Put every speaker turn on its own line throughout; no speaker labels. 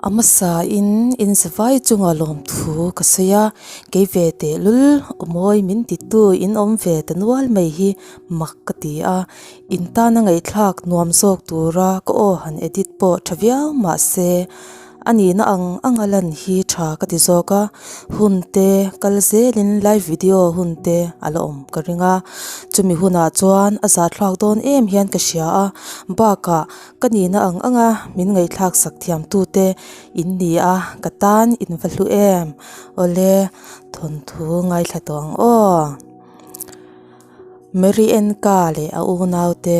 A hmasa in in zavai chunga lawmthu ka sawi a, kei ve tehlul awmawi min titu in awm ve ta nual mai hi mak ka ti a, in tana ngaihthlak nuam zawk tura ka aw han edit pawh tha viau mahse a nihna ang ang a lan hi tha ka ti zawk a, hun te kal zelin live video hun te a la awm ka ring a, chumi hunah chuan a zahthlak dawn em hian ka hria a, bakah Ka nihna ang anga min ngaihthlak sak thiam tute in ni a, ka tan in va hlu em? Awle, thawnthu ngaithla tawh ang aw. Mary Enka leh a unaute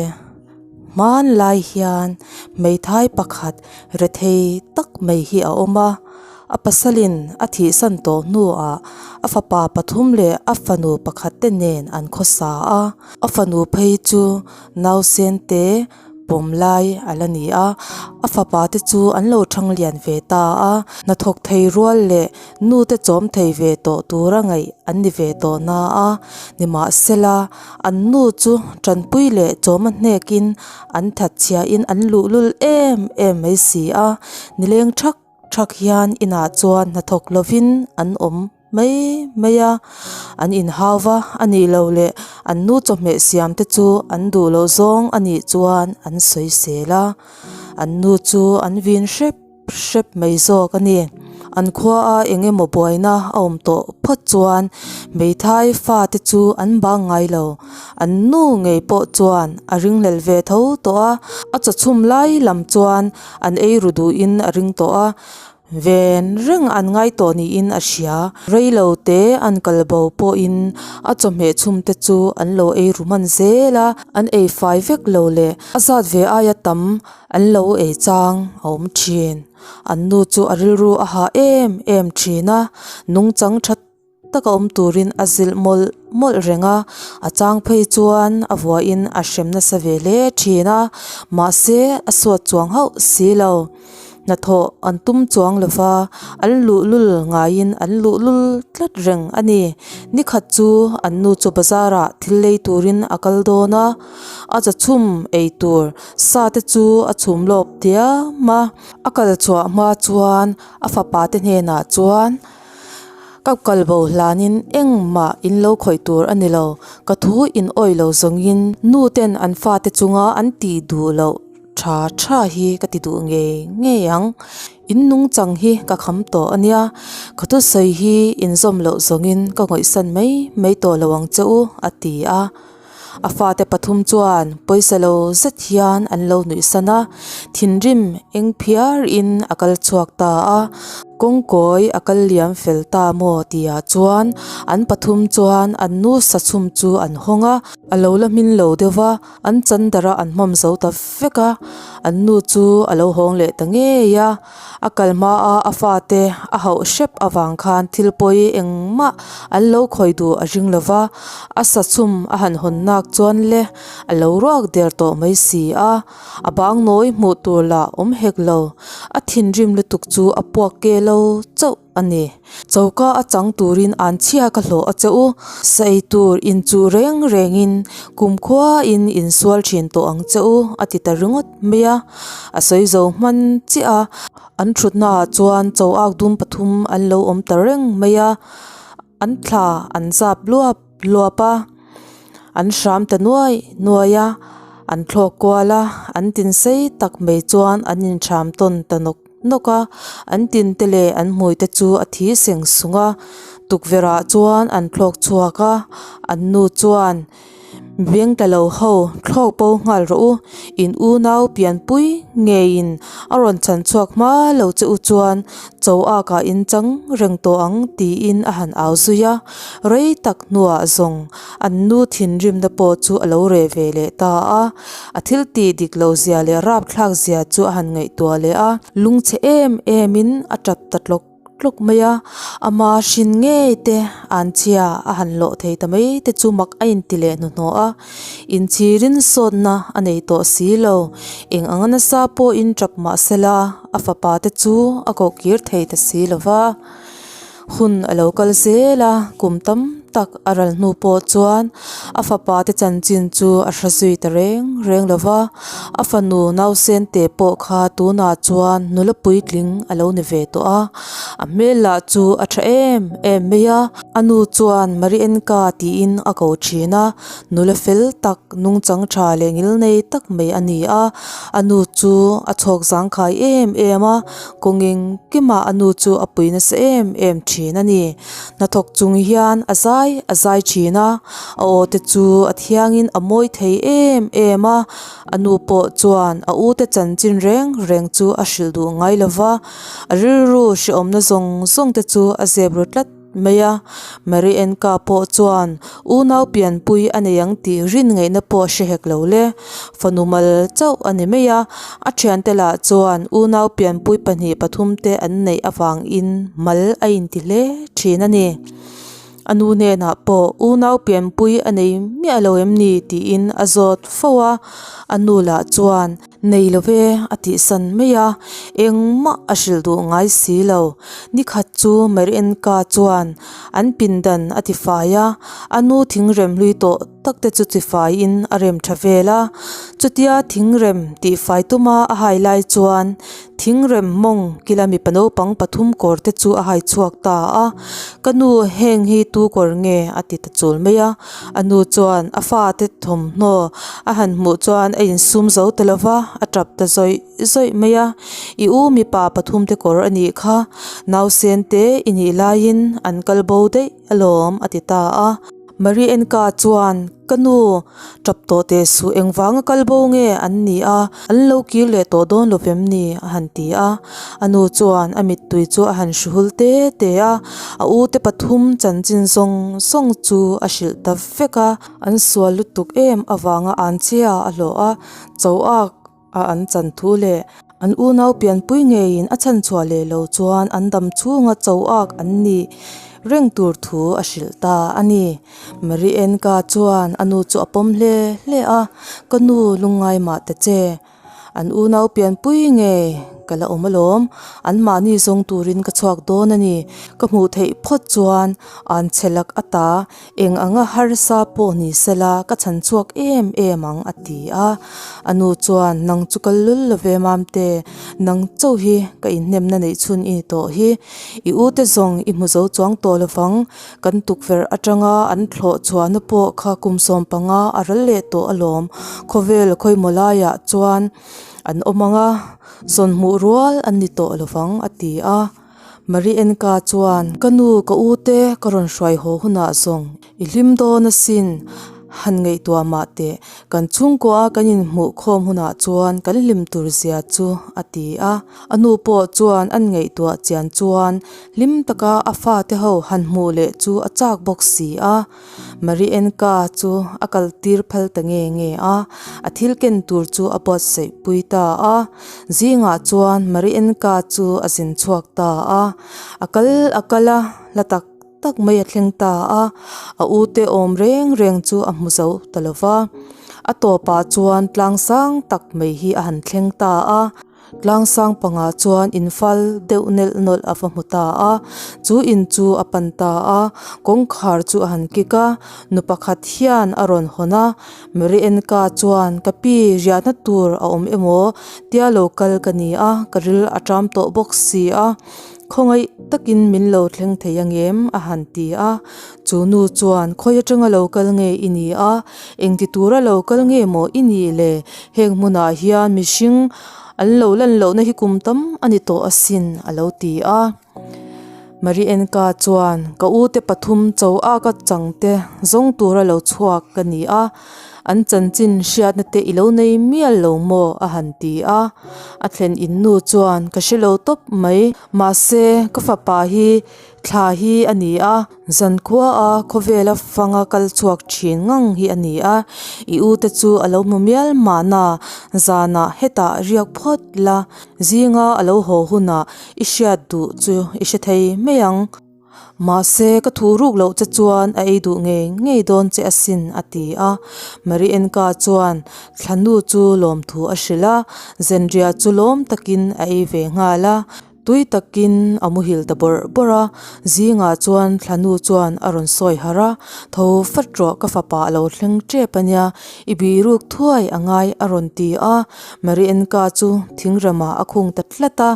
hmanlai hian hmeithai pakhat rethei tak mai hi a awm a, a pasalin a thihsan tawh hnuah a fapa pathum leh a fanu pakhat te nen an khawsa a, a fanu phei chu nausen te pawm lai a la ni a, a fapa te chu an lo thang lian ve ta a, hnathawk thei rual leh nu te chawm thei ve tawh tura ngaih an ni ve tawh na a, nimahsela an nu chu tanpui leh chawma hnekin an that chhiahin an luhlul em em mai si a, nileng thak thak hian inah chuan hnathawk lovin an awm. Mai mai a, an inhau va a nih loh leh an nu chawhmeh siam te chu an duh loh zawng a nih chuan an sawi sel a, an nu chu an vin hrep hrep mai zawk a ni. An khua a eng emaw buaina a awm tawh phawt chuan hmeithai fa te chu an bang ngai lo, an nu ngei pawh chuan a ringhlel ve tho tawh a, a chawchhum lai lam chuan an ei ru duhin a ring tawh a. Ven reng an ngai tawh niin a hria. Rei lo te an kal bo pawhin a chawhmeh chhum te chu an lo ei ru hman zel a, an ei fai vek lo leh a zat ve aia tam an lo ei chang a awm thin. An nu chu a rilru a hah em em thin a, nungchang tha taka awm turin a zilh mawlh mawlh reng a, a chang phei chuan a vuahin a hrem nasa ve hle thin a, mahse a suat chuang hauh si lo. Hnathawh an tum chuang lo va, an luhlul ngaiin an luhlul tlat reng a ni. Nikhat chu an nu chu bazar ah thil lei turin a kal dawn a, a chawchhum ei tur sa te chu a chhum lawp diam a, a kal chhuah hma chuan a fapa te hnenah chuan, Ka kal bo hlanin engmah in lo khawih tur a ni lo, ka thu in awih lo zawngin nu ten an fate chunga an tih duh loh tha tha hi ka ti duh ngei ngei ang. In nungchang hi ka kham tawh a nia, ka thusawi hi in zawm loh zawngin ka ngawihsan mai mai tawh lo ang che u a ti a. A fate pathum chuan pawisa lo zet hian an lo nuih san a, thinrim eng phiar in a kal chhuak ta a, kawngkawi a kal liam fel ta maw tih ah chuan an pathum chuan an nu sachhum chu an hawng a, a lo la hmin lo deuh va, an chandar a an hmawm zo ta vek a, an nu chu a lo hawng leh ta ngei a. A kal hma a a fate a hauh hrep avang khan thil pawi engmah an lo khawi duh a ring lo va, a sachhum a han hawn nak chuan le a lo ruak der tawh mai si a, a bang nawi hmuh tur lah awm hek lo, a thinrim lutuk chu a puak ke lo chauh a ni. Choka a chang turin an chhia ka hlawh a che u, sa ei tur inchuh reng rengin kumkhuain insual thin tawh ang che u a ti ta ringawt mai a, a sawi zo hman chiah a, an thutnaah chuan cho ak dum pathum an lo awm ta reng mai a, an thla an zap luap luap a, an hram ta nuai nuai a, an thlawk kual a, an tin sei tak mai chuan an inhram tawn ta nawk nawk a, an tin te leh an hmui te chu a thi seng sung a, tukverh ah chuan an thlawk chhuak a, an nu chuan beng tla lo ho thlawk bo nghal rawh u, in unau pianpui ngeiin a rawn chhan chhuak hma lo che u chuan cho ak ah in chang reng tawh ang tiin a han au zui a, rei tak hnuah zawng an nu thinrimna pawh chu a lo reh ve leh ta a. A thil tih dik lo zia leh rapthlak zia chu a han ngaihtuah leh a, lungchhe em em in a tap ta tlawk tlawk mai a, ama hrin ngei te an chhia a han lawh thei ta mai te chu mak a inti leh hnuhnawh a, inchhirin sawtna a nei tawh si lo, eng anga nasa pawhin tap mah sela a fapa te chu a kohkir thei ta si lo va, hun a lo kal zel a, kum tam. tak a ral hnu pawh chuan a fapa te chanchin chu a hre zui ta reng reng lo va, a fanu nausen te pawh kha tunah chuan nula puitling a lo ni ve tawh a, a hmel lah chu a tha em em mai a, a nu chuan Marienka tiin a ko thin a, nula fel tak nungchang tha leh ngilnei tak mai a ni a, a nu chu a chhawk zangkhai em em a, kawng engkimah a nu chu a pui nasa em em thin a ni. Hnathawk chung hian a zai a zai thin a, a aw te chu a thiangin a mawi thei em em a, a nu pawh chuan a u te chanchin reng reng chu a hrilh duh ngai lo va, a rilru hrehawmna zawng zawng te chu a zep ru tlat mai a. Mary Enka pawh chuan unau pianpui a nei ang tih rin ngaihna pawh a hre hek lo le. Fanu mal chauh a ni mai a, a thiante lah chuan unau pianpui pahnih pathum te an neih avangin mal a inti hle thin a ni. A nu hnenah pawh unau pianpui a nei miah lo em ni tiin a zawt fo a, a nu lah chuan nei lo ve a tihsan mai a, engmah a hrilh duh ngai si lo. Nikhat chu Marienka chuan an pindan a tifai a, a nu thingrem hlui tawh tak te chu tifaiin a rem tha vel a. Chutia thingrem tihfai tuma a hai lai chuan thingrem mawng kila mipa naupang pathum kawr te chu a hai chhuak ta a. Ka nu heng hi tu kawr nge? a ti ta chul mai a. A nu chuan a fate thawmhnaw a han hmuh chuan a insum zo ta lo va, a tap ta zawih zawih mai a. I u mipa pathum te kawr a nih kha, nausen te i nih laiin an kal bo daih alawm a ti ta a. Marienka chuan, Ka nu, tap tawh teh suh engvanga kal bo nge an ni a, an lo kir leh tawh dawn lo vem ni? a han ti a. A nu chuan a mittui chu a han hruhul te te a, a ute pathum chanchin zawng zawng chu a hrilh ta vek a. An sual lutuk em avanga an chhia a hlawh a, cho ak a an chan thu leh an unau pianpui ngeiin a chhanchhuah leh lo chuan an dam chhunga cho ak an nih reng tur thu a hrilh ta a ni. Marienka chuan a nu chu a pawm hle hle a, Ka nu lungngai mah ta che. An unau pianpui ngei ka la awm alawm, anmahni zawng turin ka chhuak dawn a ni. Ka hmuh theih phawt chuan an che lak ata Eng anga harsa pawh ni sela ka chhan chhuak em em ang a ti a. A nu chuan nang chu kal lul lo ve Mamte, nang chauh hi ka inhnemna neih chhun i ni tawh hi. I u te zawng i hmu zo chuang tawh lovang, kan tukverh atanga an thlawh chhuahna pawh kha kum 15 a ral leh tawh alawm, khawvel khawimaw laiah chuan an awm ang a, zawn hmuh rual an ni tawh lovang a ti a. Marienka chuan, Ka nu, ka u te ka rawn hruai haw hunah zawng i hlim dawn asin, han ngaihtuah mah teh, kan chhungkua kan inhmuh khawm hunah chuan kan hlim tur zia chu, a ti a. A nu pawh chuan an ngaihtuah chian chuan hlim taka a fate ho han hmuh leh chu a chak bawk si a. Marienka chu a kal tir phal ta nge nge a, a thil ken tur chu a buatsaih pui ta a. Zingah chuan Marienka chu a zin chhuak ta a, a kal a kal a, hla tak tak mai a thleng ta a, a u te awm reng reng chu a hmu zo ta lo va. A tawpah chuan tlang sang tak mai hi a han thleng ta a. Tlang sang pangah chuan in fal deuh nelh nawlh a va hmu ta a, chu in chu a pan ta a, kawngkhar chu a han kik a, nu pakhat hian a rawn hawn a, Marienka chuan ka pi riahna tur a awm emaw tia lo kal ka ni a, ka ril a ṭam tawh bawk si a, khawngaih takin min lo thleng thei angem a han ti a, chu nu chuan khawi aṭanga lo kal nge i ni a, Engti tura lo kal nge maw i nih le? Heng hmunah hian mihring an lo lan lohna hi kum tam a ni tawh asin, a lo ti a. Marienka chuan, Ka ute pathum cho a ka changte zawng tura lo chhuak ka ni a, an chanchin hriatna te i lo nei mial lo maw? a han ti a. A thlen in nu chuan, Ka hre lo tawp mai, mahse ka fapa hi Thla hi a ni a, zankhua a khawvela fanga kal chhuak thin ngang hi a ni a, i u te chu a lo hmu mial mahna zanah hetah riak phawt la, zinga a lo haw hunah i hriat duh chu i hre thei mai ang. Mahse ka thu ruk loh che chuan a ei duh ngei ngei dawn che asin a ti a, Marienka chuan thla nu chu lawmthu a hrilh a, Zenria chu lawm takin a ei ve nghal a. Tui takin a muhil ta bawrh bawrh a, zingah chuan thlanu chuan a rawn sawi harh a, Tho fat rawh ka fapa a lo thleng tep a nia, i biruk thuai a ngai a rawn ti a, Marienka chu thingremah a khung ta tlat a,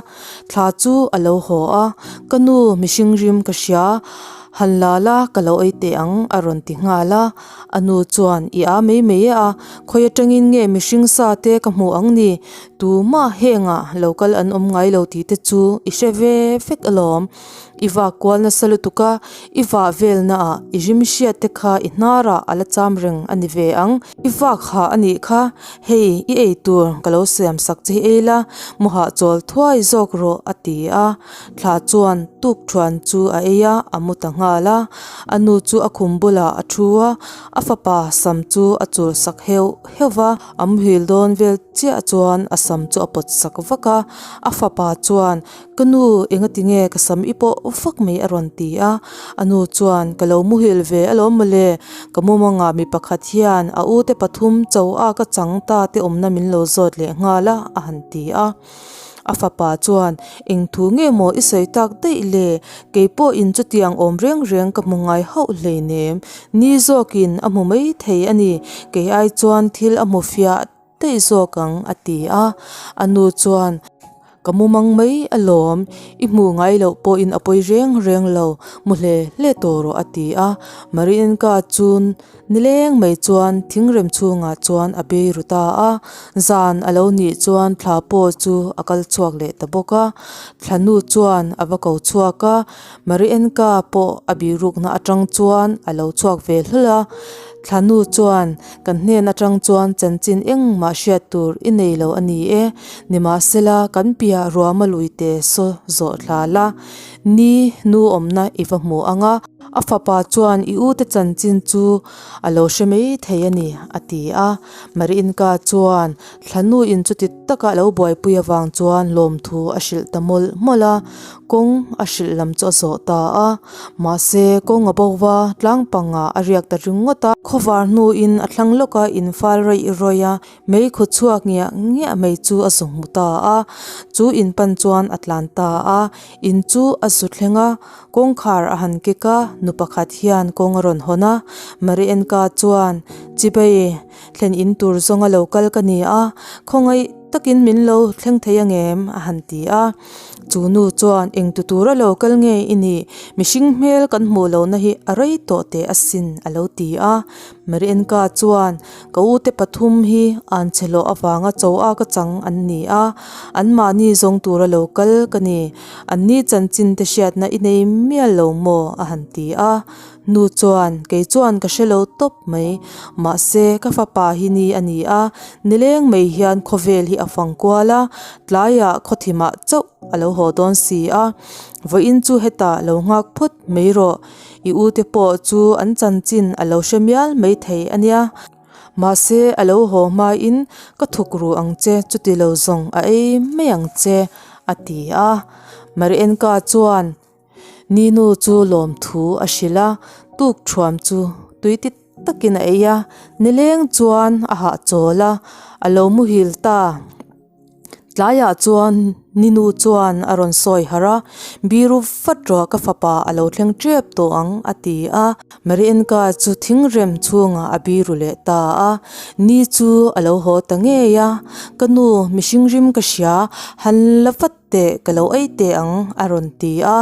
thla chu a lo haw a, Ka nu mihring rim ka hria, han la la ka lo ei teh ang a rawn ti nghal a, a nu chuan I a mai mai e a, khawi atangin nge mihring sa te ka hmuh ang ni? Tumah hengah lo kal an awm ngai lo tih te chu i hre ve vek alawm. I vak kual nasa lutuk a, i vah velna ah i rim hriat te kha i hnarah a la cham reng a ni ve ang. I vak hah a nih kha, hei i ei tur ka lo siam sak che hi ei la, mu hahchawl thuai zawk rawh a ti a. Thla chuan tuk thuan chu a ei a, a mu ta nghal a. A nu chu a khum bulah a thu a, a fapa sam chu a chul sak heuh heuh va. A muhil dawn vel chiah chuan a sam chu a pawt sak vak a, a fapa chuan, Ka nu, engati nge ka sam i pawh vak mai a rawn ti a. A nu chuan, Ka lo muhil ve alawm mawle, ka mumangah mi pakhat hian a ute pathum cho a ka chang ta te awmna min lo zawt leh nghal a, a han ti a. A fapa chuan, Eng thu nge maw i sawi tak daih le? Kei pawhin chutiang awm reng reng ka hmu ngai hauh hleinem. Ni zawkin a hmu mai thei a ni. Kei ai chuan thil a hmu fiah daih zawk ang, a ti a. A nu chuan, Ka mu mang mai alawm, i hmuh ngai loh pawhin a pawi reng reng lo, mu hle hle tawh rawh, a ti a. Mariinka chu Nileng mai chuan thingrem chhungah chuan a bei ru ta a, zan a lo nih chuan thla pawh chu a kal chhuak leh ta bawk a. Thla nu chuan a va ko chhuak a, Marienka pawh a birukna atang chuan a lo chhuak ve hlawl a. Thla nu chuan, Kan hnen atang chuan chanchin engmah hriat tur i nei lo a ni e, nimahsela kan piah ruama luite saw zawh thla la, ni nu awmna i va hmu ang a. A fapa chuan i ute chanchin chu a lo hre mai thei a ni, a ti a. Mariinka chuan thlanuin chuti taka a lo buaipui avang chuan lawmthu a hrilh ta mawlh mawlh a, kawng a hrilh lam chu a zawh ta a. Mahse, kawng a bo va, tlang pangah a riak ta ringawt a. Khawvar hnuin a thlang lawka infal raih rawih a, Mei khaw chhuak ngiah ngiah mai chu a zu hmu ta a, chu in pan chuan a tlan ta a, in chu a zu thleng a, kawngkhar a han kek a, nu pakhat hian kawng a rawn hawn a, Marienka chuan, Chibei, thlen in tur zawnga lo kal ka ni a, khawngaih takin min lo thleng thei angem? a han ti a. Chu nu chuan eng tu tura lo kal nge i nih? Mihring hmel kan hmuh lohna hi a rei tawh teh asin a lo ti a. Marienka chuan Ka ute pathum hi an che hlawh avanga cho a ka chang an ni a, anmahni zawng tura lo kal ka ni. Anni chanchin te hriatna i nei mial lo maw? a han ti a. Nu chuan, Kei chuan ka hre lo tawp mai. Mahse, ka fapa hi ni a ni a, nileng mai hian khawvel hi a fang kual a, tlaiah khawthimah chauh a lo haw dawn si a. Vawiin chu hetah lo nghak phawt mai rawh. I ute pawh chu an chanchin a lo hre mial mai thei a nia. Mahse, a lo haw hmain ka thuk ru ang che, chuti lo zawng a ei mai ang che, a ti a. Marienka chuan Ninu chu lawmthu a hrilh a, tuk thuam chu tui ti takin a ei a, nileng chuan a hahchawl a, a lo muhil ta. Tlaiah chuan Ninu chuan a rawn sawi harh a, Biru vat rawh ka fapa a lo thleng tep tawh ang a ti a. Marienka chu thingrem chhungah a biru leh ta a, Ni chu a lo haw ta ngei a, Ka nu mihring rim ka hria, han la vat teh ka lo ei teh ang a rawn ti a.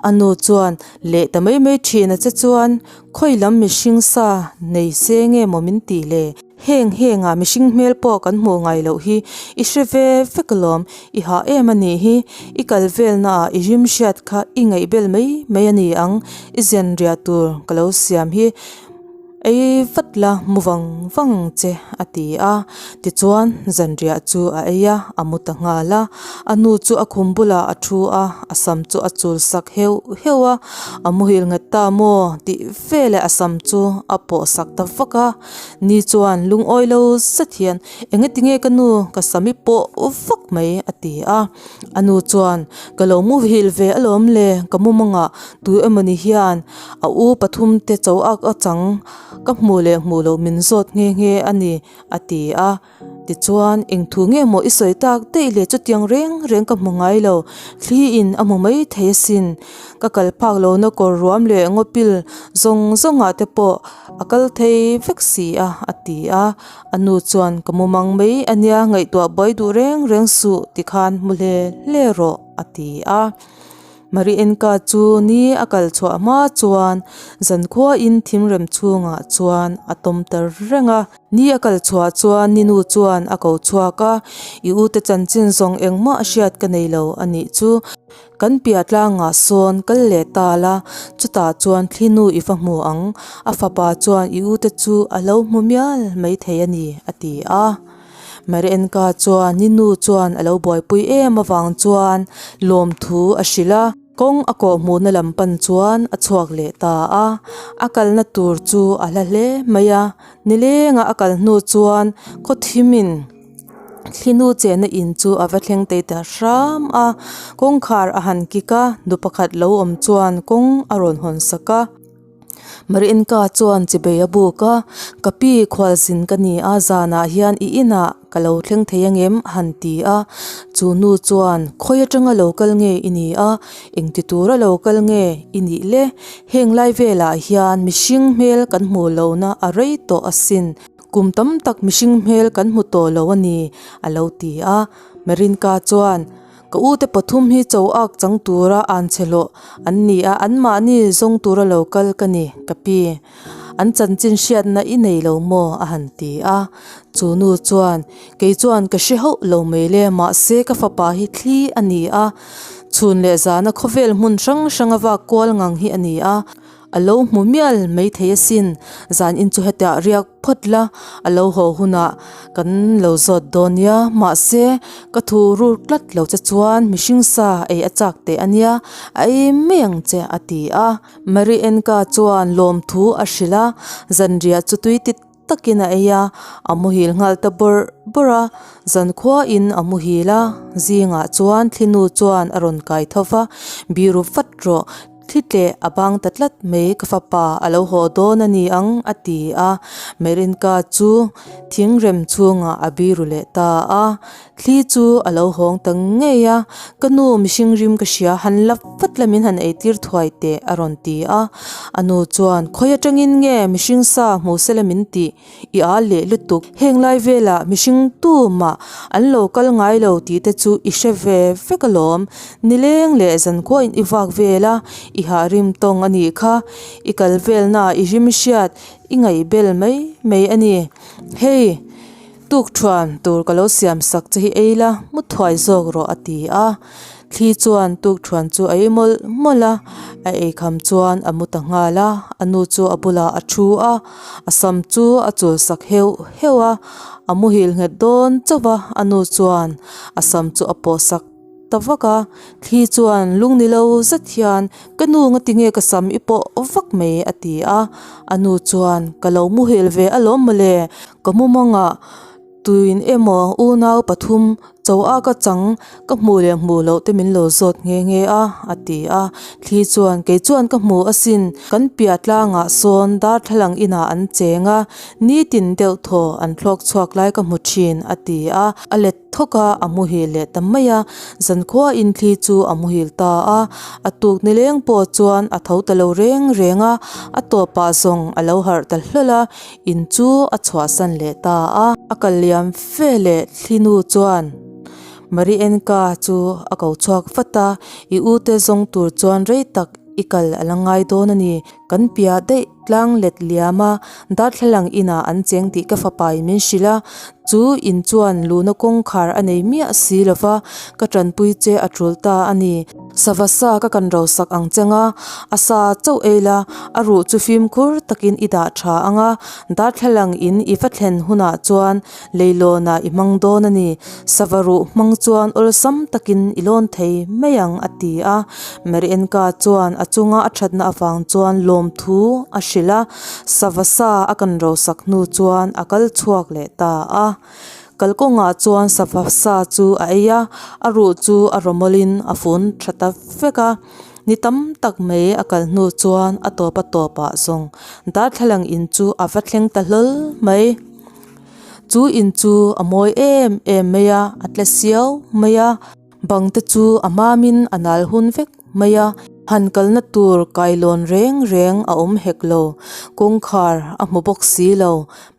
A nu chuan leh ta mai mai thin a che chuan khawi lam mihring sa nei se nge maw min tih le? Heng hengah mihring hmel pawh kan hmuh ngai loh hi i hre ve vek alawm, i hah em a nih hi, i kal velnaah i rim hriat kha i ngaihbel mai mai a ni ang, i zen riah tur ka lo siam hi ei vat la mu vang vang ang che a ti a, tichuan zanriah chu a ei a, a mu ta nghal a, a nu chu a khum bulah a thu a, a sam chu a chul sak heuh heuh a, a muhil nghet ta maw tih veleh a sam chu a pawh sak ta vak a. Ni chuan lungawi lo zet hian, Engati nge ka nu, ka sam i pawh vak mai a ti a. A nu chuan, Ka lo muhil ve alawm le, ka mumangah tu emawni hian a u pathum te cho ak a chang Ka hmuh leh hmuh loh min zawt nghe nghe a ni, a ti a. Tichuan, eng thu nge maw i sawi tak daih le chutiang reng reng ka hmu ngai lo, thli in a hmu mai thei asin. Ka kal phak lohna kawr ruam leh ngawpil zawng zawngah te pawh a kal thei vek si a, a ti a. A nu chuan, Ka mu mang mai a nia, ngaihtuah buai duh reng reng suh tikhan hmu hle hle rawh, a ti a. Marienka chu ni a kal chhuah hma chuan zankhuain thimrem chhungah chuan a tawm ta reng a. Ni a kal chhuah chuan ni nu chuan a ko chhuak a, I ute chanchin zawng engmah hriat ka nei lo a nih chu. Kan piah tlangah sawn kal leh ta la, chutah chuan thli nu i va hmu ang. A fapa chuan i ute chu a lo hmu mial maithei a ni, a ti a. Marienka chuan ni nu chuan a lo buaipui em avang chuan lawmthu a hrilh a. Kawng a kawh hmuhna lam pan chuan a chhuak leh ta a, a kalna tur chu a hla hle mai a, nilenga a kal hnu chuan khawthimin thlinu chenna in chu a va thleng tei ta hram a, kawngkhar a han kik a, nu pakhat lo awm chuan kawng a rawn hawn sak a. Marienka chuan chibei a buk a, Ka pi khualzin ka ni a, zanah hian i inah ka lo thleng thei angem? a han ti a. Chu nu chuan, Khawi atanga lo kal nge i ni a? Engti tura lo kal nge i nih le? Heng lai velah hian mihring hmel kan hmuh lohna a rei tawh asin. Kum tam tak mihring hmel kan hmu tawh lo a ni, a lo ti a. Marinka chuan, Ka ute pathum hi cho ak chang tura an che hlawh an ni a, anmahni zawng tura lo kal ka ni, ka pi. An chanchin hriatna i nei lo maw? a han ti a. Chu nu chuan, Kei chuan ka hre hauh lo mai le, mahse ka fapa hi thli a ni a, chhun leh zana khawvel hmun hrang hranga vak kual ngang hi a ni a. A lo hmu mial mai thei asin, zan in chu hetiah riak phawt la, a lo haw hunah kan lo zawt dawn nia, mahse ka thu rur tlat lo che chuan mihring sa ei a chak teh a nia, a ei mai ang che a ti a. Marienka chuan lawmthu a hrilh a, zanriah chu tui tit takin a ei a, a muhil nghal ta bawrh bawrh a, zankhuain a muhil a, zingah chuan thlinu chuan a rawn kai tho va, biru vat rawh, thli tleh a bang ta tlat mai ka fapa a lo haw dawn a ni ang a ti a, Merinka chu thingrem chhungah a biru leh ta a, thli chu a lo hawng ta ngei a, ka nu mihring rim ka hria han la vat la min han eitir thuai teh a rawn ti a, a nu chuan khawi atangin nge mihring sa hmu sela min tih i al leh lutuk heng lai velah mihring tumah an lo kal ngai lo tih te chu i hre ve vek alawm nileng leh zankhuain i vak vel a i hah rim tawng a nih kha i kal velnaah i rim hriat i ngaih bel mai mai a ni hei. Tukthuan tur ka lo siam sak che hi ei la, mu thuai zawk rawh a ti a. Thli chuan tukthuan chu a ei mawlh mawlh a, a ei kham chuan a mu ta nghal a, a nu chu a bulah a thu a, a sam chu a chul sak heuh heuh a, a muhil nghet dawn chauh va, a nu chuan a sam chu a pawh sak ta vak a, thli chuan lung ni lo zet hian ka nu ngati nge ka sam i pawh vak mai a ti a, a nu chuan ka lo muhil ve alawm mawle, ka mu mawngah tuin emaw unau pathum cho a ka chang ka hmuh leh hmuh loh te min lo zawt nghe nghe a a ti a, thli chuan kei chuan ka hmu asin kan piah tlangah sawn darthlalang inah an cheng a, nitin deuh thaw an thlawk chhuak lai ka hmu thin a ti a, a let Thawk a, a muhil leh ta mai a, zankhuain thli chu a muhil ta a, a tuk nileng pawh chuan a tho ta lo reng reng a, a tawpah zawng a lo harh ta hlawl a, in chu a chhuahsan leh ta a. A kal liam fe leh thli nu chuan Marienka chu a ko chhuak vat a, I ute zawng tur chuan rei tak i kal a la ngai dawn a ni, kan piah daih tlang let liam a, darthlalang inah an cheng tih ka fapain min hrilh a, chu in chuan luhna kawngkhar a nei miah si lo va, ka tanpui che a tul ta a ni. Sava sa ka kan rosak ang cheng a, a sa chauh ei la, a ruh chu fimkhur takin i dah tha ang a, darthlalang in i va thlen hunah chuan leilawnah i hmang dawn a ni, sava ruh hmang chuan awlsam takin i lawn thei mai ang a ti a. Marienka chuan a chunga a thatna avang chuan lawmthu a hrilh a, sava sa a kan rosak hnu chuan a kal chhuak leh ta a. Kalkawngah chuan sava sa chu a ei a, a ruh chu a rawmawlin a fun tha ta vek a. Ni tam tak mai a kal hnu chuan a tawp a tawpah zawng darthlalang in chu a va thleng ta hlawl mai. Chu in chu a mawi em em mai a, a tle siau mai a. Bang te chu a mamin a nal hun vek mai a, han kalna tur kailawn reng reng a awm hek lo. Kawngkhar a hmu bawk si lo.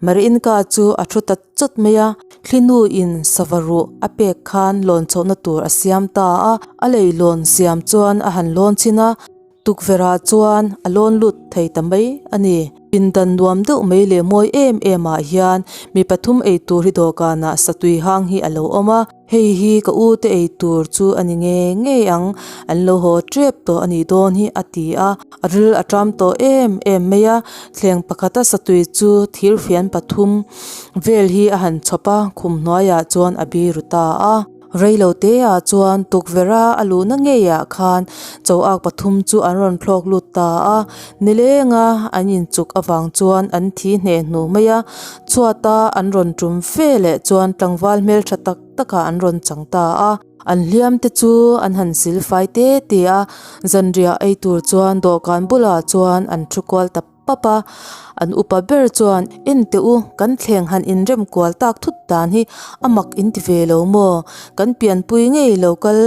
Marinka chu a thu ta chawt mai a, thlinu in sava ruh a pek khan lawn chhohna tur a siam ta a, a leilawn siam chuan a han lawn chhin a. Tukverh ah chuan a lawn lut thei ta mai a ni. Pindan nuam deuh mai leh mawi em em ah hian mi pathum ei tur hi dawhkan ah satui hang hi a lo awm a, hei hi ka u te ei tur chu a ni ngei ngei ang, an lo haw tep tawh a nih dawn hi a ti a, a ril a ṭam tawh em em mai a, thleng pakhata satui chu thir fian pathum vel hi a han chhawp a, khum hnuaiah chuan a biru ta a. Reilo te ah chuan tukverh a a luhna ngei ah khan chaw ak pathum chu an rawn thlawk lut ta a, nileng a an inchuk avang chuan an thi hneh hnu mai a, chhuat a an rawn tum fe leh chuan tlangval hmeltha tak tak ah an rawn chang ta a, an hliam te chu an han sil fai te te a, zanriah ei tur chuan dawhkan bulah chuan an thu kual ta pap a, an upa ber chuan en teh u kan thleng han inrem kual tak thut dan hi a mak in ti ve lo maw kan pianpui ngei lo kal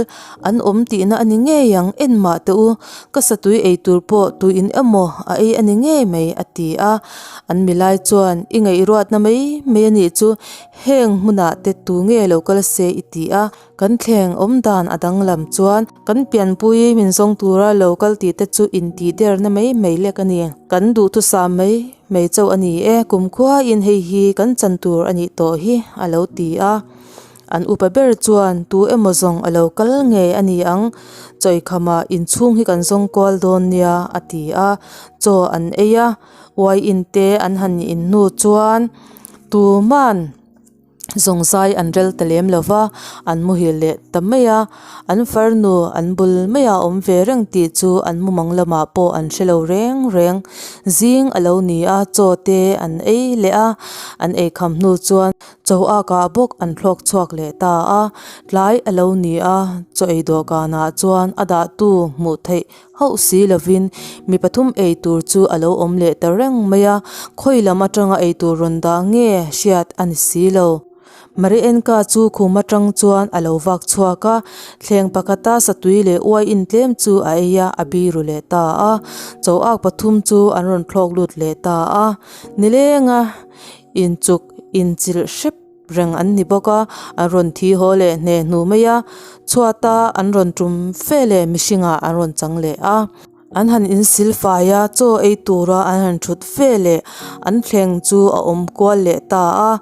an awm tihna a ni ngei ang en mah teh u ka satui ei tur pawh tuin emaw a ei a ni ngei mai a ti a an milai chuan i ngaihruatna mai mai a nih chu heng hmunah te tu nge lo kal se i ti a. Kan thleng awm dan a danglam chuan kan pianpui min zawng tura lo kal tih te chu intih derna mai mai lek a ni. Kan duhthusam mai mai chauh a ni e, kumkhuain hei hi kan chan tur a nih tawh hi a lo ti a. An upa ber chuan tu emaw zawng a lo kal ngei a ni ang, chawikhamah inchhung hi kan zawng kual dawn nia a ti a, chaw an ei a, uaiin te an han in hnu chuan tuman. Zawng zai an rel ta lem lo va, an muhil leh ta mai a, an farnu an bul maiah a awm ve reng tih chu an mumang lamah pawh an hre lo reng reng. Zing a lo ni a, chaw te an ei leh a, an ei kham hnu chuan chaw akah bawk an thlawk chhuak leh ta a, tlai a lo ni a, chaw ei dawhkanah chuan a dahtu hmuh theih hauh si lovin mi pathum ei tur chu a lo awm leh ta reng mai a, khawi lam atanga ei tur rawn dah nge hriat a ni si lo. Marienka chu khum atang chuan a lo vak chhuak a, thleng pakhata satui leh uai intlem chu a ei a, a biru leh ta a. Chaw ak pathum chu an rawn thlawk lut leh ta a, nilenga inchuk inchilh hrep reng an ni bawk a, an rawn thi haw leh hne hnu mai a, chhuata an rawn tum fe leh mihringah an rawn chang leh a. An han insil fai a, chaw ei tura an han thut fe leh an thleng chu a awm kual leh ta a.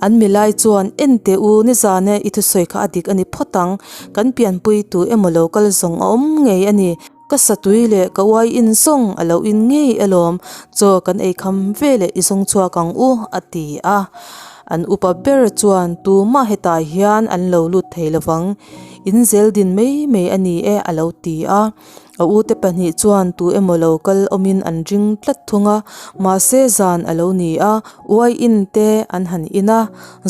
An milai chuan, En teh u, nizan e, i thusawi kha a dik a ni phawt ang, kan pianpui tu emaw lo kal zawng a awm ngei a ni. Ka satui leh ka uai in zawng a lo in ngei alawm, chaw kan ei kham ve leh i zawng chhuak ang u, a ti a. An upa ber chuan tumah hetah hian an lo lut thei lovang, in zel din mai mai a ni e, a lo ti a. A ute pahnih chuan tu emaw lo kal awmin an ring tlat thung a, mahse zan a lo ni a, uai in te an han in a,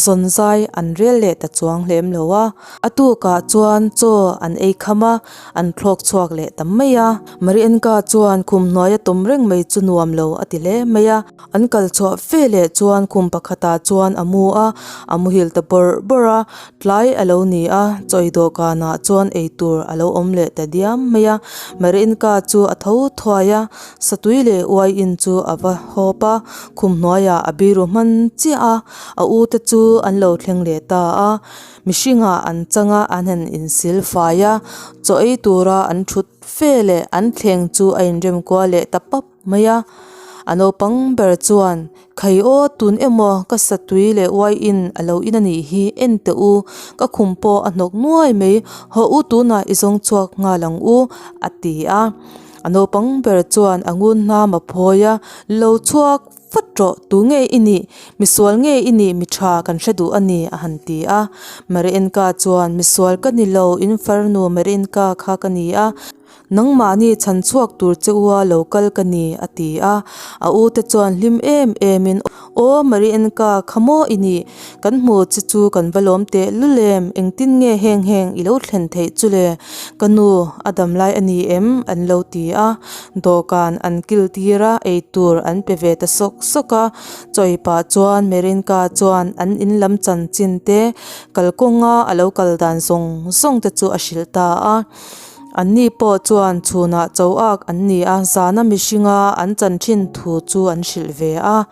zawn zai an rel leh ta chuang hlem lo a. A tukah chuan chaw an ei kham a, An thlawk chhuak leh ta mai a. Marienka chuan khum hnuaia tawm reng mai chu nuam lo a ti hle mai a. An kal chhuah fe leh chuan khum pakhatah chuan a mu a, a muhil ta bawrh bawrh a. Tlai a lo ni a, chawi dawhkanah chuan eitur a lo awm leh ta diam mai a. Marienka chu a tho thuai a, satui leh uaiin chu a va hawp a, khum hnuaiah a biru hman chiah a, a u te chu an lo thleng leh ta a. Mihringah an chang a, an han insil fai a, chaw ei tura an thut fe leh an thleng chu a inrem kual leh ta pap mai a. A naupang ber chuan, Khai aw, tun emaw ka satui leh uai in a lo in a nih hi, en teh u, ka khum pawh a hnawk nuai mai, hawh u tunah i zawng chhuak nghal ang u, a ti a. A naupang ber chuan a ngun hnam a phawi a, Lo chhuak. Vat rawh, tu nge i nih? Misual nge i nih? Mi tha kan hre duh a ni, a han ti a. Marienka chuan, Misual ka ni lo, in farnu Marienka kha ka ni a. Nangmahni chhan chhuak tur che u a lo kal ka ni, a ti a. A u te chuan hlim em emin, Aw Marienka, kha maw i nih? Kan hmu che chu kan va lawm teh lul em? Engtin nge heng heng i lo thlen theih chu le? Ka nu, a dam lai a ni em? an lo ti a. Dawhkan an kil tir a, eitur an pe ve ta sawk sawk a. Chawi pah chuan Merinka chuan an in lam chanchin te, kalkawnga a lo kal dan zawng zawng te chu a hrilh ta a. Anni pawh chuan chhunah cho ak an ni a, zana mihringa an chan thin thu chu an hrilh ve a.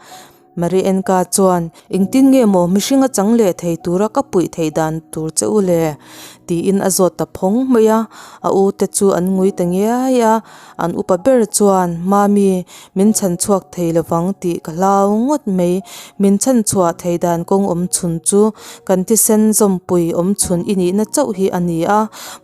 Marienka chuan, Engtin nge maw mihringa chang leh thei tura ka puih theih dan tur che u le? tiin a zawt ta phawng mai a. A u te chu an ngui ta ngiai a. An upa ber chuan, Mami, min chhan chhuak thei lovang tih ka hlau ngawt mai. Min chhan chhuah thei dan kawng awm chhun chu kan thisen zawmpui awm chhun i nihna chauh hi a ni a.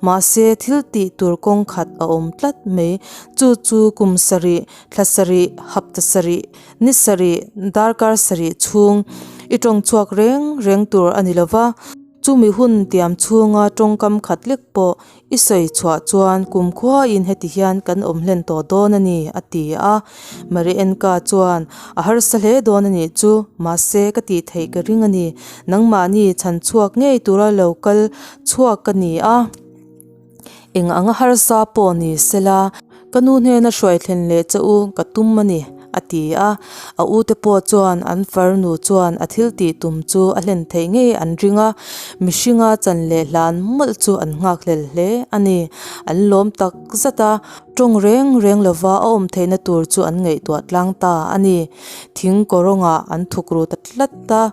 Mahse, thil tih tur kawng khat a awm tlat mai. Chu chu kum sarih, thla sarih, hapta sarih, ni sarih, darkar sarih chhung i tawng chhuak reng reng tur a ni lova. Chumi hun tiam chhunga tawngkam khat lek pawh I sawi chhuah chuan kumkhuain heti hian kan awm hlen tawh dawn a ni, a ti a. Marienka chuan, A harsa hle dawn a nih chu, mahse ka tih theih ka ring a ni. Nangmahni chhan chhuak ngei tura lo kal chhuak ka ni a. Eng anga harsa pawh ni sela, ka nu hnena hruai thlen leh che u ka tum a ni, a ti a. A ute pawh chuan an farnu chuan a thil tih tum chu a hlen theih ngei an ring a, mihringa chan leh hlan mawlh chu an nghakhlel hle a ni. An lawm tak zat a, tawng reng reng lova a awm theihna tur chu an ngaihtuah tlang ta a ni. Thing kawrawngah an thuk ru ta tlat a.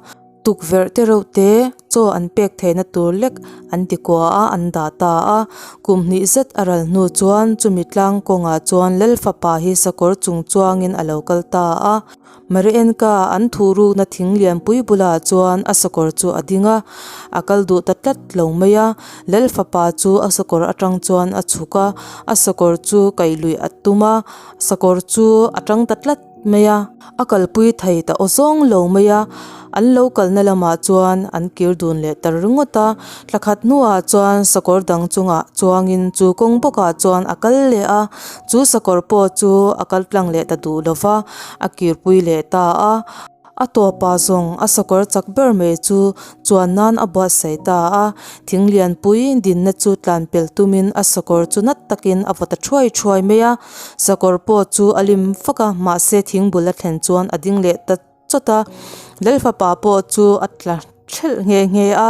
Tukverh te reuh te chaw an pek theihna tur lek an ti kua a, an dah ta a. Kum hnih zet a ral hnu chuan chumi tlang kawngah chuan Lal fapa hi sakawr chung chuangin a lo kal ta a. Marienka an thuh rukna thing lianpui bulah chuan a sakawr chu a ding a, a kal duh ta tlat lo mai a. Lal fapa chu a sakawr atang chuan a chhuk a, a sakawr chu kaih luih a tum a, sakawr chu a tang ta tlat. mai a, a kalpui thei ta aw zawng lo mai a, an lo kalna lamah chuan an kir dun leh ta ringawt a, thla khat hnuah chuan sakawr dang chungah chuangin chu kawng bawkah chuan a kal leh a, chu sakawr pawh chu a kal tlang leh ta duh lo va, a kirpui leh ta a, a tawpah zawng a sakawr chak ber mai chu chuan nan a buatsaih ta a, thing lianpui dinna chu tlan pel tumin a sakawr chu nat takin a vaw ta thuai thuai mai a. Sakawr pawh chu a lim fak a, mahse thing bul a thlen chuan a ding leh ta chawt a. Lalfapa pawh chu a tla thelh nghe nghe a,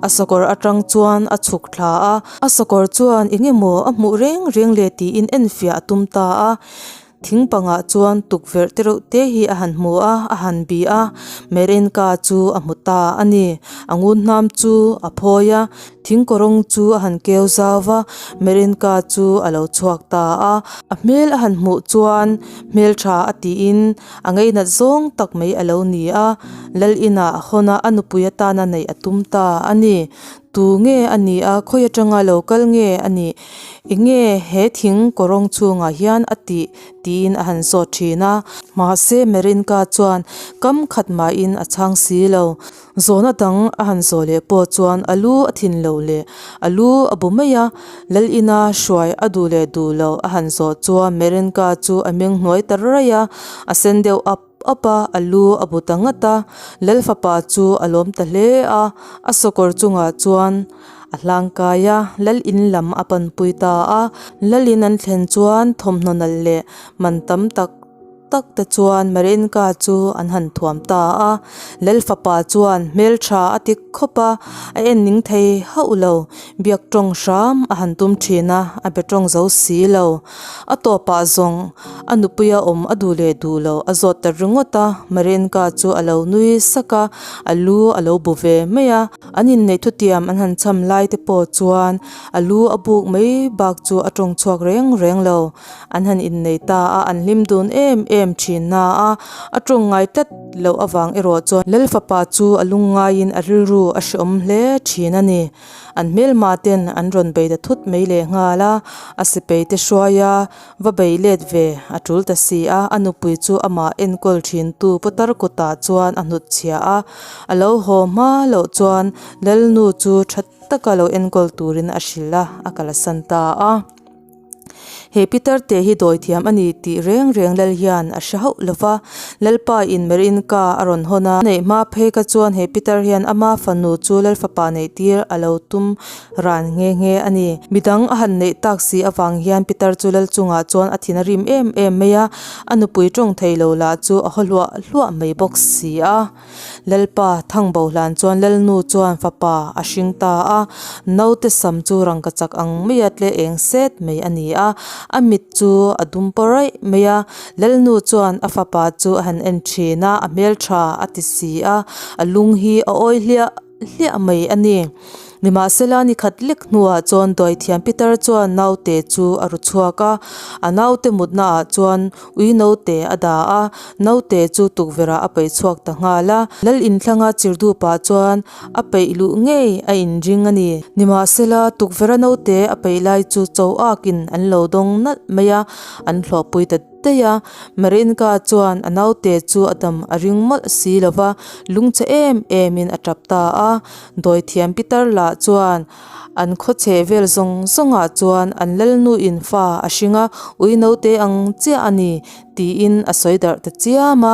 a sakawr atang chuan a chhuk thla a. A sakawr chuan eng emaw a hmuh reng reng le tiin enfiah a tum ta a. Thing pangah chuan tukverh te reuh te hi a han hmu a, a han bih a, Merenka chu a hmu ta a ni. A ngun hnam chu a phawi a. Thing kawrawng chu a han keu zau va, Merinka chu a lo chhuak ta a. A hmel a han hmuh chuan hmeltha a tiin a ngeinat zawng tak mai a lo ni a. Lal inah hawn a, a nupui atana neih a tum ta a ni. Tu nge a nih a, khawi atanga lo kal nge a nih? Eng nge he thing kawrawng chhungah hian a tih? tiin a han zawt thin a. Mahse Merinka chuan kam khat mahin a chhang si lo. Zawhna dang a han zawh leh pawh chuan a lu a thin loh leh a lu a bu mai a, Lal ina hruai a duh leh duh loh a han zawh chuan Merenka chu a meng hnuai ta raih a, a sen deuh ap ap a, a lu a bu ta ngat a. Lal fapa chu a lawm ta hle a, a sakawr chungah chuan a hlangkai a, Lal in lam a panpui ta a. Lal in an thlen chuan thawmhnaw nalh leh man tam tak tak te chuan Marinka chu an han thuam ta a, Lal fapa chuan hmeltha a ti khawp a, a en ning thei hauh lo, biak tawng hram a han tum thin a, a be tawng zo si lo. A tawpah zawng a nupuia awm a duh leh duh lo a zawt ta ringawt a, Marinka chu a lo nui sak a, a lu a lo bu ve mai a, an inneih thutiam an han cham lai te pawh chuan a lu a buk mai bak chu a tawng chhuak reng reng lo. An han innei ta a, an hlim dun em em thin na a, a tawng ngai tlat loh avang erawh chuan Lal fapa chu a lung ngaiin a rilru a hreawm hle thin a ni. An hmelma ten an rawn bei ta thut mai leh nghal a, a sipei te hruai a, va bei let ve a tul ta si a, a nupui chu amah enkawl thin tu putar kutah chuan a hnut chhia a, a lo haw hma loh chuan Lalnu chu tha taka lo enkawl turin a hrilh a, a kalsan ta a. He pitar te hi dawithiam a ni tih reng reng lal hian a hre hauh lo va. Lalpa in Merinka a rawn hawn a. Neih hma phei kha chuan he pitar hian ama fanu chu Lalfapa neih tir a lo tum ran nghe nghe a ni. Midang a han neih tak si avang hian pitar chu lal chungah chuan a thin a rim em em mai a, a nupui tawng thei lo lah chu a haw hluah hluah mai bawk si a. Lalpa Thangbo hlan chuan Lalnu chuan fapa a hring ta a, naute sam chu rangka chak ang maia tle eng set mai a ni a, a mit chu a dum pawh raih mai a. Lalnu chuan a fapa chu a han en thin a, a hmeltha a ti si a, a lung hi a awi hliah hliah mai a ni. Nimahsela ni khat lek hnuah chuan Dawithiam Peter chuan naute chu a ru chhuak a, a naute mutna ah chuan ui naute a dah a, naute chu tukverh ah a peih chhuak ta nghal a. Lal inthlanga chirdup ah chuan a peih luh ngei a inring a ni. Nimahsela tukverh a naute a peih lai chu cho akin an lo dawng nalh mai a, an hlawhpui ta daih a. Marinka chuan a naute chu a dam a ring mawlh si lo va, lungchhe em em in a tap ta a. Dawithiam pitar lah chuan an khaw chhe vel zawng zawngah chuan an lalnu in fa a hring a, ui naute ang chiah a ni tiin a sawi darh ta chiam a.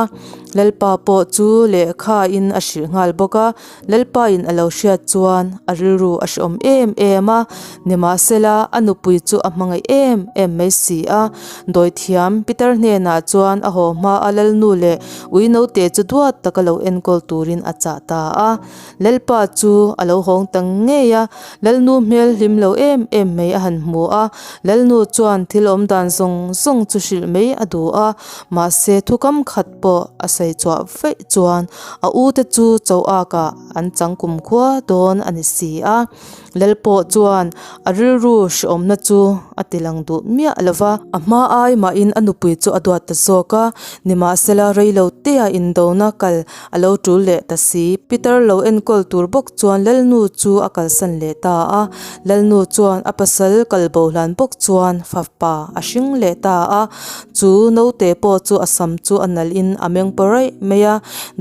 Lalpa pawh chu lehkha in a hrilh nghal bawk a, Lalpa in a lo hriat chuan a rilru a hreawm em em a, nimahsela a nupui chu a hmangaih em em mai si a. Dawithiam pitar hnenah chuan a haw hma a lalnu leh ui naute chu duat taka lo enkawl turin a chah ta a. Lalpa chu a lo hawng ta ngei a, Lalnu hmel hlim lo em em mai a han hmu a, Lalnu chuan thil awm dan zawng zawng chu hrilh mai a duh a, mahse thukam khat pawh a sawi chhuah vaih chuan a u te chu cho akah an chang kumkhua dawn a ni si a. Lal pawh chuan a rilru hreawmna chu a ti lang duh miah lo va. A hma ai mahin a nupui chu a duat ta zawk a, nimahsela reilo tea indona kal A lo tul leh ta si. Peter lo enkawl tur bawk chuan Lalnu chu a kalsan leh ta a. Lalnu chuan a pasal kal bo hlan bawk chuan fapa a hring leh ta a. Chu naute pawh chu a sam chu a nalh in a meng paw raih mai a.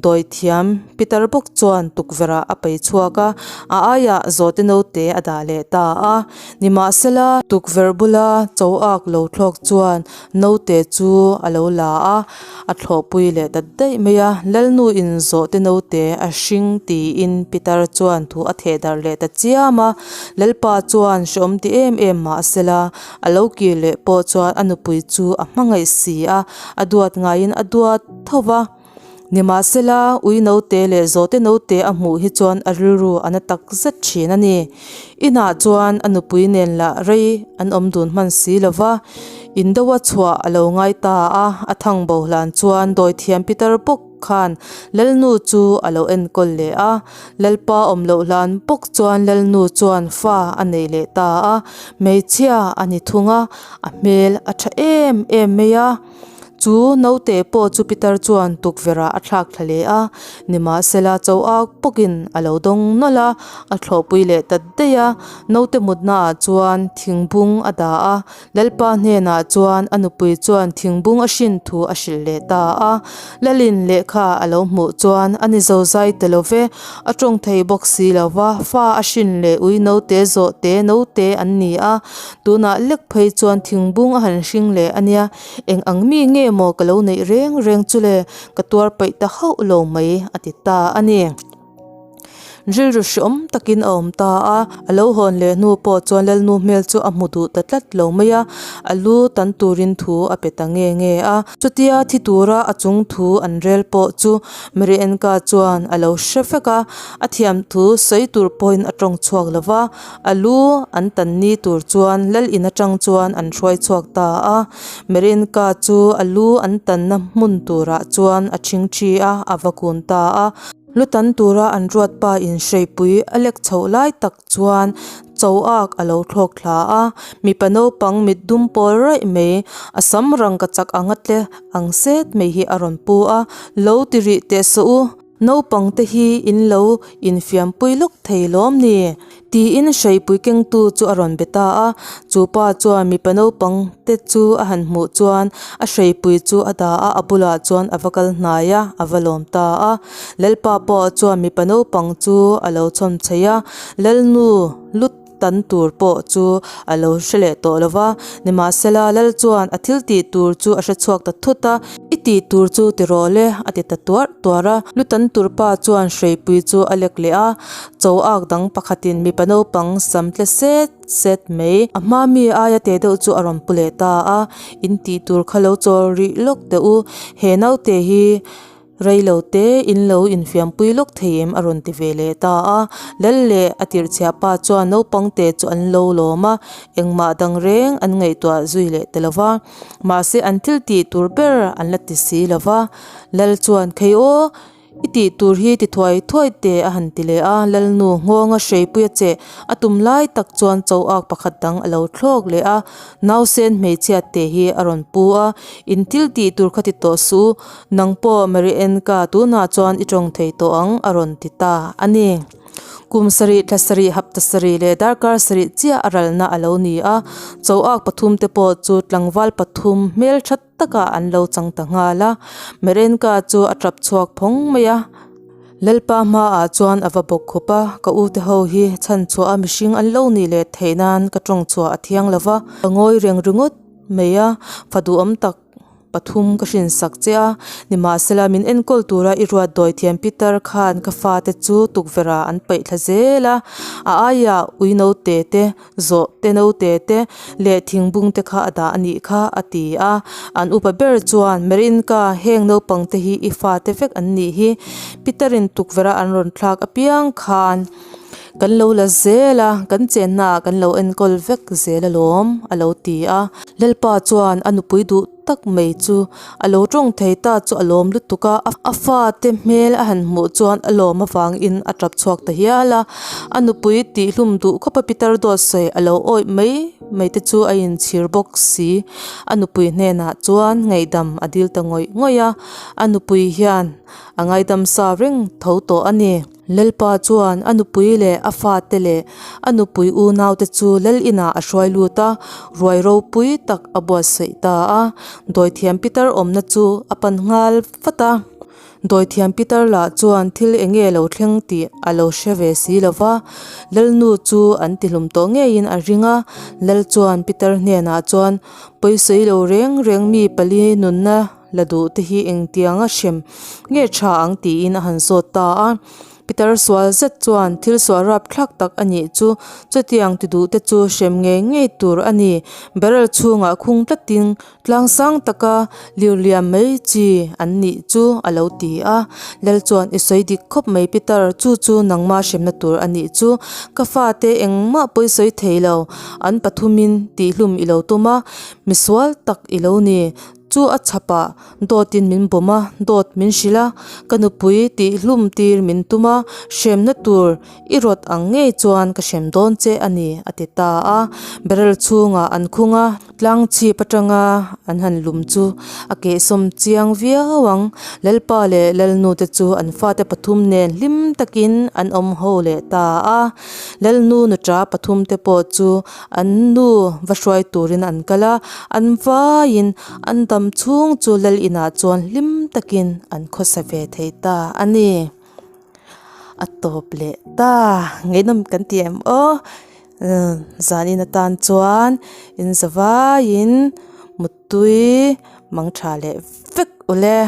Dawithiam Peter bawk chuan tukverh ah a pai chhuak a, a aiah zawhte naute a dah leh ta a. Nimahsela tukverh bula cho ak lo thlawk chuan Naute chu a lo la a, a thlawhpui leh ta daih mai a. Lalnu in zawhte naute a hring tiin Pitar chuan thu a theh darh leh ta chiam a. Lalpa chuan hreawm ti em em mah sela, a lo kir leh pawh chuan a nupui chu a hmangaih si a, a duat ngaiin a duat tho va. Nimahsela, ui naute leh zawhte naute a hmuh hi chuan a rilru a na tak zet thin a ni. Inah chuan a nupui nen lah rei an awm dun hman si lo va, in deuha chhuah a lo ngai ta a, a thang bo hlan chuan dawithiam pitar bawk khan Lalnu chu a lo enkawl leh a. Lalpa awm loh hlan bawk chuan Lalnu chuan fa a nei leh ta a, hmeichhia a ni thung a, a hmel a tha em em mai a. Chu naute pawh chu pitar chuan tukverh ah a thlak thla leh a, nimahsela cho ak bawkin a lo dawng nawlh a, a thlawhpui leh ta daih a. Naute mutna ah chuan thingbung a dah a, Lalpa hnenah chuan a nupui chuan thingbung a hrin thu a hrilh leh ta a. Lalin lehkha a lo hmuh chuan a ni zozai ta lo ve, a tawng thei bawk si lo va, fa a hrin leh ui naute zawhte naute an ni a, tunah lek phei chuan thingbung a han hring leh a nia. Eng ang mi nge maw ka lo neih reng reng chu le, ka tuar paih ta hauh lo mai a ti ta a ni. Rilru hreawm takin a awm ta a, a lo hawn leh hnu pawh chuan Lalnu hmel chu a hmu duh ta tlat lo mai a, a lu tan turin thu a pe ta nge nge a. Chutia thi tura a chung thu an rel pawh chu Marienka chuan a lo hre vek a, a thiam thu sawi tur pawhin a tawng chhuak lo va, A lu an tan ni tur chuan lal in atang chuan an hruai chhuak ta a. Merinka chu a lu an tanna hmun turah chuan a thingthi a, a va kun ta a. Lu tan tura an ruat pa in hreipui a lek chhoh lai tak chuan cho ak a lo thlawk thla a. Mipa naupang mit dum pawl raih mai, a sam rangka chak anga tle ang set mai hi a rawn pu a. Lo ti rih teh suh u. Naupang te hi in lo infiampui lawk thei lawm ni? Tiin hreipui kengtu chu a rawn be ta a. Chu pa chuan mipa naupang te chu a han hmuh chuan a hreipui chu a dah a, a bulah chuan a va kal hnai a, a va lawm ta a. Lalpa pawh chuan mipa naupang chu a lo chhawn chheih a, Lalnu lut. tan tur pawh chu a lo hre leh tawh lo va. Nimahsela, lal chuan a thil tih tur chu a hre chhuak ta thut a, I tih tur chu ti rawh le, a ti ta tuarh tuarh a. Lu tan tur pa chuan hreipui chu a lek leh a, cho ak dang pakhatin mipa naupang sam tle set set mai. A hma mi aia teh deuh chu a rawn pu leh ta a, In tih tur kha lo chawl rih lawk teh u, he naute hi Rei lo te in lo infiampui lawk thei em a rawn ti ve leh ta a. Lal leh a tirhchhiah pa chuan naupang te chu an lo lawm a, engmah dang reng an ngaihtuah zui leh ta lo va. Mahse an thil tih tur ber an la ti si lo va. Lal chuan Khei aw, i tih tur hi ti thuai thuai teh a han ti leh a. Lalnu nghawnga hreipui a che a tum lai tak chuan cho ak pakhat dang a lo thlawk leh a. Nausen hmeichhia te hi a rawn pu a, In thil tih tur kha ti tawh suh u, nang pawh Marienka tunah chuan i tawng thei tawh ang a rawn ti ta a ni. Kum sarih, thla sarih, hapta sarih leh darkar sarih chiah a ralna a lo ni a, choak pathum te pawh chu tlangval pathum hmel tha takah an lo chang ta nghal a, Marienka chu a tap chhuak phawng mai a. Lalpa hmaah chuan a va bawk khawp a, ka ute ho hi chhan chhuah a mihring an lo nih leh theih nan ka tawng chhuah a thiang lo va, ka ngawi reng ringawt mai a, fa duhawm tak pathum ka hrinsak che a, nimahsela min enkawl tura i ruat dawi thiam Peter khan ka fate chu tukverh ah an paih thla zel a, a aiah ui naute te Zawh te naute te leh thingbung te kha a dah a nih kha a ti a. An upa ber chuan Merinka heng naupang te hi i fate vek an nih hi. Peter-in tukverh a an rawn thlak apiang khan kan lo la zel a, kan chenna ah kan lo enkawl vek zel alawm a lo ti a. Lalpa chuan a nupui duh tak mai chu a lo tawng thei ta chu a lawm lutuk a, a fate hmel a han hmuh chuan a lawm avangin a tap chhuak ta hial a, a nupui tihhlum duh khawpa Peter dawt sawi a lo awih mai mai te chu a inchhir bawk si, a nupui hnenah chuan ngaihdam a dil ta ngawih ngawih a, a nupui hian a ngaidam sa reng tho tawh a ni. Lalpa chuan a nupui leh a fate leh a nupui unaute chu lal inah a hruai lut a, ruai ropui tak a buatsaih ta a. Dawithiam Peter awmna chu a pan nghal vat a. Dawithiam Peter lah chuan thil eng nge lo thleng tih a lo hre ve si lo va, Lalnu chu an tihlum tawh ngeiin a ring a. Lal chuan Peter hnenah chuan, Pawisawi lo reng reng mi pali nunna La duh te hi engtiang a hrem nge tha ang tiin a han zawt ta a. Peter sual zet chuan thil sual rap thlak tak a nih chu chutiang ti duh te chu hrem ngei ngei tur a ni. Barrel chhungah khung tlatin tlang sang taka lir liam mai chi an nih chu a lo ti a. Lal chuan i sawi dik khawp mai Peter, chu chu nangma hremna tur a nih chu. Ka fate engmah pawi sawi thei lo, an pathumin tihhlum i lo tum a, misual tak i lo ni. Chu a chhapah dawtin min bawm a, dawt min hrilh a, ka nupui tih hlum tir min tum a, hremna tur i rawt ang ngei chuan ka hrem dawn che a ni, a ti ta a. Barrel chhungah an khung a, tlang chhip atanga an han lum chu a kehsawm chiang viau ang. Lalpa leh Lalnu te chu an fate pathum nen hlim takin an awm ho leh ta a. Lalnu nuṭa pathum te pawh chu An nu va hruai turin an kal a, an vaiin an dam chhung chu lal inah chuan hlim takin an khawsa ve thei ta a ni. A tawp leh ta, ngeihnawm kan ti em aw, zanin atan chuan in za vaiin muttui mangtha leh vek ule.